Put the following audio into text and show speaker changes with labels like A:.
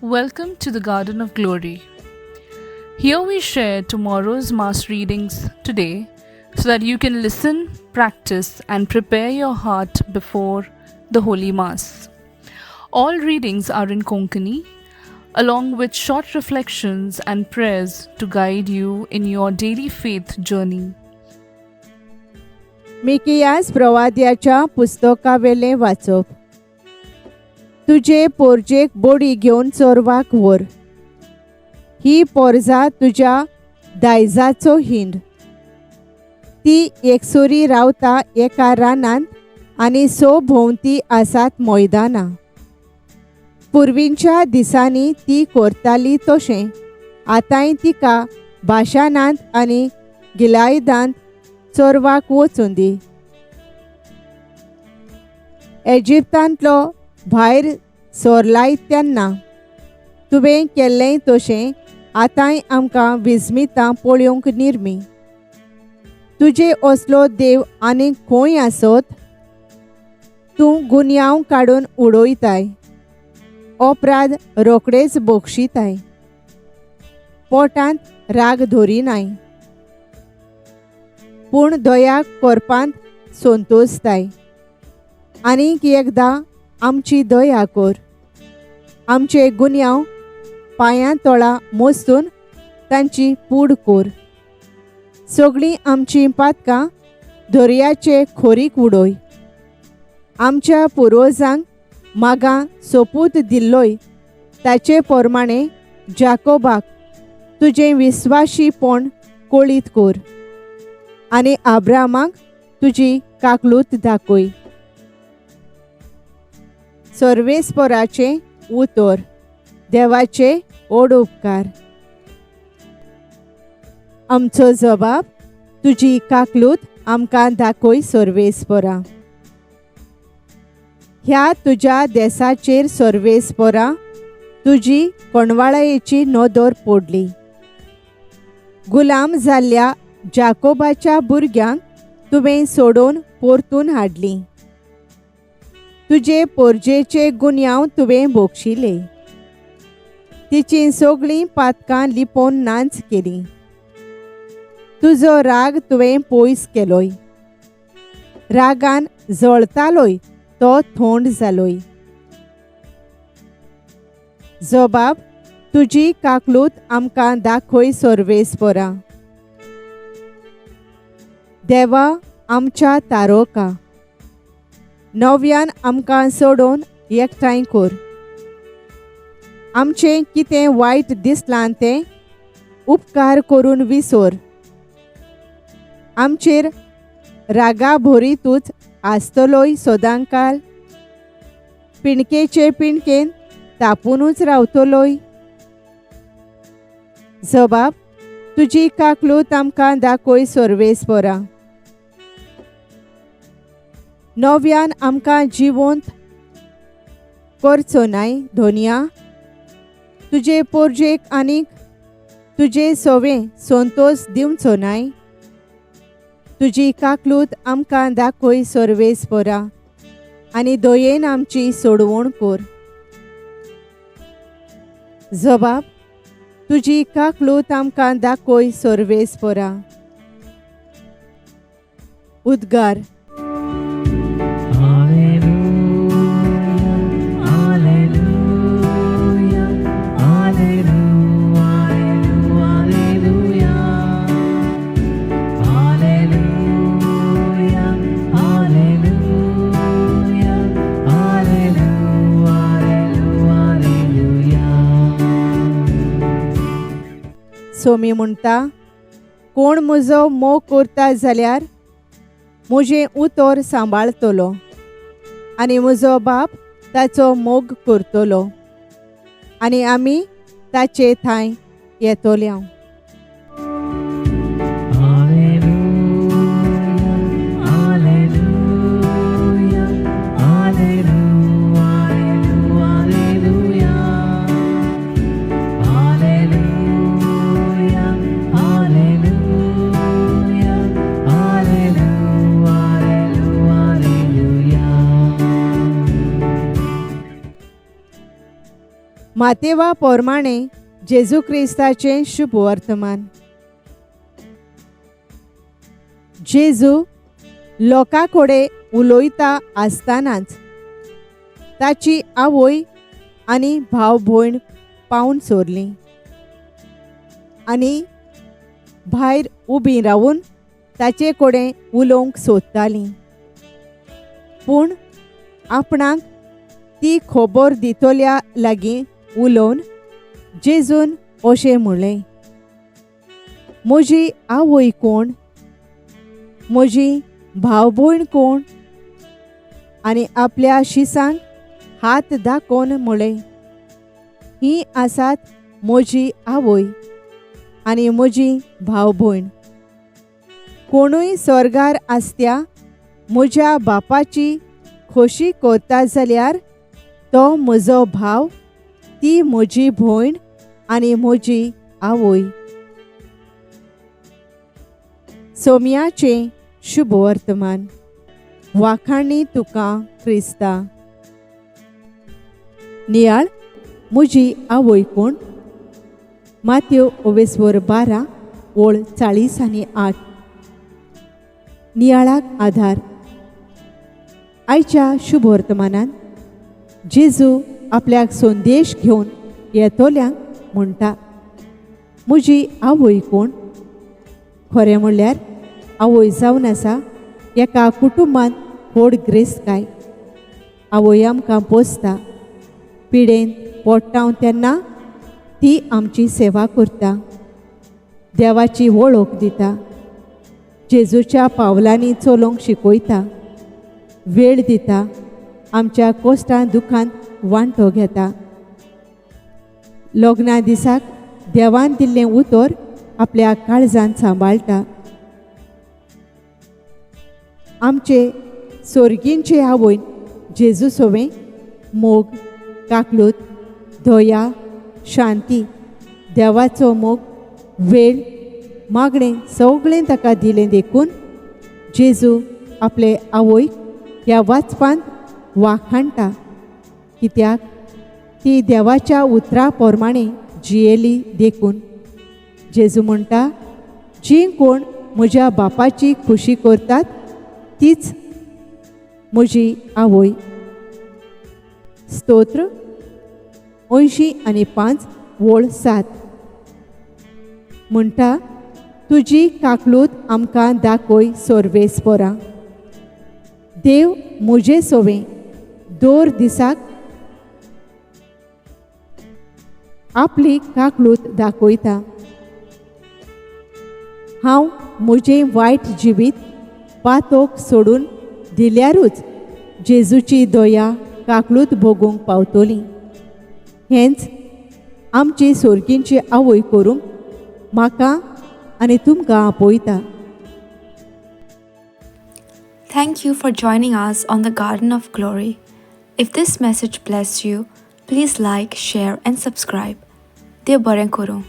A: Welcome to the Garden of Glory. Here we share tomorrow's Mass readings today so that you can listen, practice, and prepare your heart before the Holy Mass. All readings are in Konkani, along with short reflections and prayers to guide you in your daily faith journey.
B: मिकियास प्रवाद्याच्या पुस्तकावेलें वाचप. तुजे पोरजेक बोडी घेवन चोरवाक व्हर. ही पोरजा तुज्या दायजाचो hind. ती एकसुरी रावता एका रानांत आनी सो भोंवती आसात मैदानां. पुर्वींच्या दिसांनी ती करताली तशें आतांय तिका बाशानांत आनी गिलायदांत चोरवाक वचूं दी. एजिप्तांतलो भायर सोरलाय तेन्ना तुवें केल्लें तशें आतांय आमकां विस्मितां पळोवंक निर्मी. तुजे असलो देव आनीक खंय आसत? तूं गुन्यांव काडून उडयताय, अपराध रोखडेच बक्षिताय, पोटांत राग धरिनाय, पूण दया करपांत संतोसताय. आनीक एकदां आमची दया कर, आमचे गुन्यांव पांयां तोळा मोस्तून तांची पूड कर. सगळीं आमचीं पातकां दर्याचे खोरीक उडय. आमच्या पुर्वजांक मागां सोपूत दिल्लोय ताचे प्रमाणे जाकोबाक तुजें विस्वाशीपण कळीत कर आनी आब्रामाक तुजी काकलूत दाखय. सर्वेस्पराचें उतर. देवाचे ओड उपकार. आमचो जबाब तुजी काकलूत आमकां दाखय सर्वेस्परा. ह्या तुज्या देसाचेर सर्वेस्परा तुजी कोणवाळायेची नदर पडली. गुलाम जाल्ल्या जाकोबाच्या भुरग्यांक तुवें सोडोवन परतून हाडलीं. तुजे पोरजेचे गुन्यांव तुवें भोगशिले. तिचीं सगळीं पातकां लिपोवन नाच केलीं. तुजो राग तुवें पयस केलोय. रागान जळतालोय तो थोंड जालोय. जबाब तुजी काकलूत आमकां दाखय सर्वेस्परा. देवा आमच्या तारोका, नव्यान आमकां सोडोवन एकठांय कर. आमचें कितें वायट दिसलां तें उपकार करून विसर. आमचेर रागा भरीतूच आसतलोय सदांकाल. पिणकेचे पिणकेन तापुनूच रावतलोय. जबाब तुजी काकलूत आमकां दाखय सर्वेस्परा. नव्यान आमकां जिवंत करचो नाय धोनिया. तुजे पोरजेक आनीक तुजे सवें संतोस दिवचो नाय. तुजी काकलूत आमकां दाखय सर्वेस्परा आनी दयेन आमची सोडवण कर. जबाब तुजी काकलूत आमकां दाखय सर्वेस्परा. उद्गार. सोमी म्हणटा, कोण म्हजो मोग करता जाल्यार म्हजें उतर सांबाळतलो आनी म्हजो बाप ताचो मोग करतलो आनी आमी ताचे थांय येतले. मातेवा पोरमाणे जेजू क्रिस्ताचें शुभ वर्तमान. जेजू लोकां कडेन उलयता आसतनाच ताची आवय आनी भाव भयण पावून सोरलीं आनी भायर उबीं रावून ताचे कडेन उलोवंक सोदतालीं. पूण आपणाक ती खबर दितल्या लागीं उलोवन जेजून अशें म्हणलें, म्हजी आवय कोण, म्हजी भाव भयण कोण? आनी आपल्या शिसांक हात दाखोवन म्हणलें, हीं आसात म्हजी आवय आनी म्हजी भाव भयण. कोणूय स्वर्गार आसत्या म्हज्या बापाची खोशी करता जाल्यार तो म्हजो भाव, ती म्हजी भयण आनी म्हजी आवय. सोम्याचें शुभ वर्तमान. वाखाणी तुका क्रिस्ता. नियाळ म्हजी आवय कोण? मात्यो ओवेस्वर 12 ओळ 40 आनी 8. नियाळाक आधार. आयच्या शुभ वर्तमानान जेजू आपल्याक संदेश घेवन येतल्यांक म्हणटा, म्हजी आवय कोण? खरें म्हणल्यार आवय जावन आसा एका कुटुंबांत व्हड ग्रेस्तकाय. आवय आमकां पोसता, पिडेन पोडटा तेन्ना ती आमची सेवा करता, देवाची वळख दिता, जेजूच्या पावलांनी चलोवंक शिकयता, वेळ दिता, आमच्या कोश्टां दुखांत वांटो घेता. लग्ना दिसाक देवान दिल्लें उतर आपल्या काळजान सांबाळटा. आमचे सोर्गींचे आवयन जेजू सोवें मोग, काकलूत, दया, शांती, देवाचो मोग, वेळ, मागणें सगळें ताका दिलें देखून जेजू आपले आवयक ह्या वाचपांत वाखाणटा, कित्याक ती देवाच्या उतरा प्रमाणे जियेली देखून. जेजू म्हणटा, जीं कोण म्हज्या बापाची खुशी करतात तीच म्हजी आवय. स्तोत्र 85 आनी 5 ओळ 7 म्हणटा, तुजी काकलूत आमकां दाखय सर्वेस्परा. देव म्हजे सोवें दर दिसाक आपली काकलूत दाखयता. हांव म्हजें वायट जिवीत पातोक सोडून दिल्यारूच जेजूची दया काकलूत भोगूंक पावतली. हेंच आमची सोर्गींची आवय करूंक म्हाका आनी तुमकां आपयता.
C: Thank you for joining us on the Garden of Glory. If this message blessed you, please like, share, and subscribe. देव बरें करूं.